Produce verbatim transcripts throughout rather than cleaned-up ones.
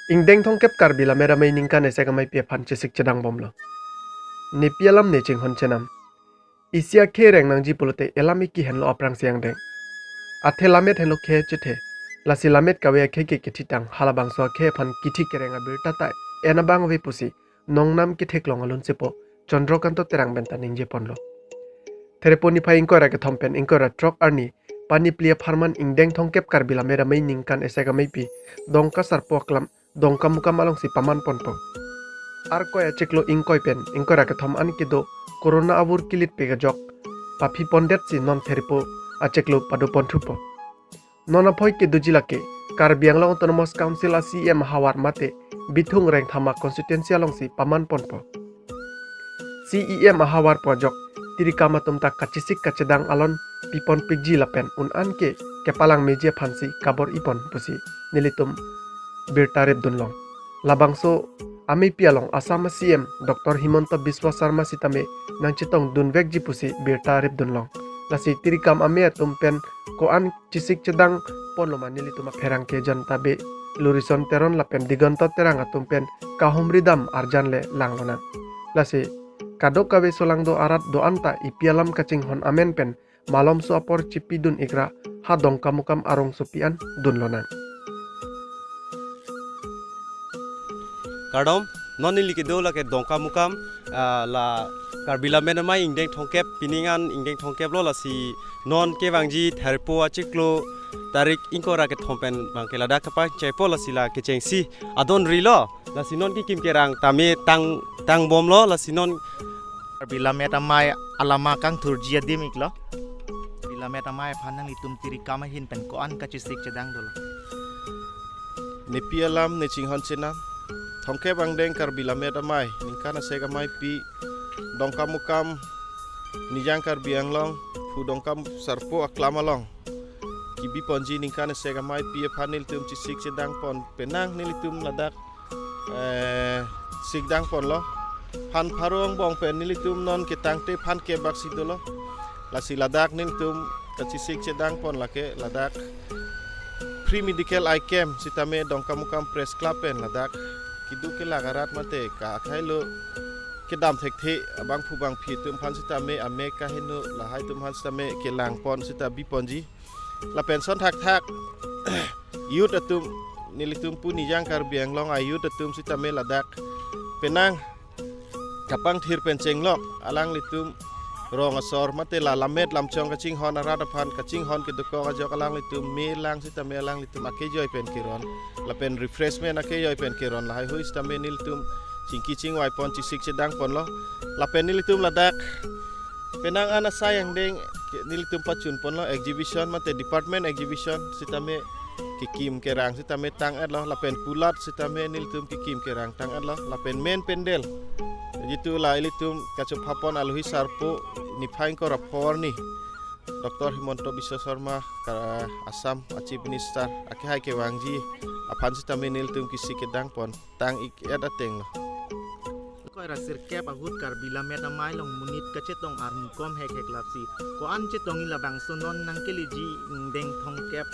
Ingdeng thomkep Karbi Lammet Amei ningkan isi amei pi aphan chesik chedang bomlo. Nepi alam ne chinghon chenam. Isi akhei reng nangji pulote elam iki henlo aphrangsi angdeng. Athe lammet henlo khei chethe. Lasi lammet kave akhei ke kethitang halabangso akhei aphan kithi kereng abirta ta en abang ave pusi nongnam ketheklong alun sipo Chandrakanta Terang pen ta ningje ponlo. Therepo niphai ingkoi ra kethom pen ingkoi ra throk arni Paniphli apharman ingdeng thomkep Karbi Lammet Amei ningkan isi amei pi Dongka Sarpo aklam Dongkamukam alongsi paman ponpo. Arkoi achiklo ingkoi pen ingkoi ra kethom an kedo Corona avur kilitpik ajok paphi pondetsi non therepo achiklo pado ponthupo. Non aphoi kedoji lake Karbi Anglong Autonomous Council a C E M ahavar mate Bithung Rengthama constituency alongsi paman ponpo. C E M ahavarpo ajok tirikam atum ta kachesik kachedang alon pipon pikji lapen un-an ke kepalang meji aphansi kabor-i pon pusi nelitum birta rip dunlong. Labangso amei pi along Assam a C M Doctor Himanta Biswa Sarma sitame nangchetong dunvekji pusi birta rip dunlong. Lasi tirikam amei atum pen ko-an chesik chedang ponlo ma nelitum apherangke Janata Bey, Lurison Teron lapen Diganta Terang atum pen kahumri dam arjan le langlonang. Lasi kadokave solangdo arat do-an ta ipi alam kachinghon amen pen malomso apor chipi dun ikra ha Dongkamukam arongsopi an dunlonang. Kardom, non neli kedo lake Dongkamukam, ah, la Karbi Lammet Amei ingdeng thomkep, pining an ingdeng thomkep lo, lasi non kevangji therepo achiklo tarik ingkoi ra kethom pen bangke ladak kapachaipo, lasi la kechengsi adon rilo, lasi non kekim kerang tame tang tang bomlo, lasi non Karbi Lammet Amei alama kangthurji adim iklo. Karbi Lammet Amei aphan nanglitum tirikam ahin pen ko-an kachesik chedang dolo. Nepi alam ne chinghon chenam. Thomkep angdeng Karbi Lammet Amei ningkan isi amei pi Dongkamukam Nijang Karbi Anglong phu Dongka Sarpo aklam along kebi ponji ningkan isi amei pi aphan nelitum chesik chedang pon penang nelitum ladak eh, sikdang ponlo. Phan pharo angbong pen nelitum non ketangte phan kep bak si dolo. Lasi ladak nelitum kachesik chedang pon lake ladak free medical eye camp sitame Dongkamukam Press Club pen ladak kedo kelak arat mate ka akhei lo kedam thekthe abangphu bangphi atum aphan sitame amek kaheno lahai atum aphan sitame kelang pon sita bi ponji. Lapen son thakthak youth atum, nelitum pu Nijang Karbi Anglong a youth atum sitame ladak penang kapangthir pen chenglok alanglitum rong asor mate la lammet lamchong kachinghon arat aphan kachinghon kedokok ajok alanglitum me lang sitame alanglitum akejoi pen keron lapen refreshment akejoi pen keron lahai hui sitame nelitum chingki chingvai pon chesik chedang ponlo. Lapen nelitum ladak penang an asai angdeng ke nelitum pachun ponlo exhibition mate department exhibition sitame kekim kerang sitame tang-etlo lapen kulat sitame nelitum kekim kerang tang-etlo lapen main pandal jitu la ilitum kachopha pon alohi sarpo niphai ingkoi ra pho arni Doctor Himanta Biswa Sarma ka Assam a Chief Minister akehai kevangji aphan sitame nelitum kesik kedang pon tang-ik-et atenglo. Ingkoi ra sirkep ahut Karbi Lammet Amei along monit kachetong armu kom hekhek lapsi ko-an chetongji labangso non nangkeleji ingdeng thomkep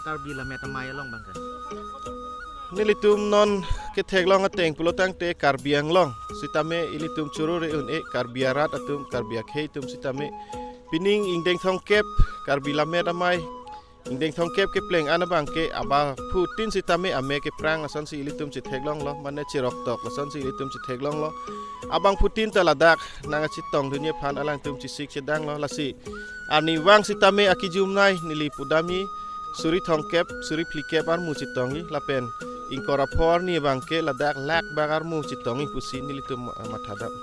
Karbi Lammet Amei along bangke. Nelitum non ketheklong ateng pulo tangte Karbi Anglong sitame ilitum choro re un-e Karbi arat atum Karbi akhei atum sitame pining ingdeng thomkep Karbi Lammet Amei ingdeng thomkep kepleng an abangke abangphutin sitame amek keprang lasonsi ilitum chetheklonglo mane cheroktok lasonsi ilitum chetheklonglo. Abangphutin ta ladak nangkachetong dunji aphan alangtum chesik chedanglo lasi arnivang sitame akejumnei neli pudamji suri thomkep suri phlikep armu chetongji lapen ingkoi ra pho arni abangke ladak lak bak armu chetongji pusi nelitum, eh, mathadam.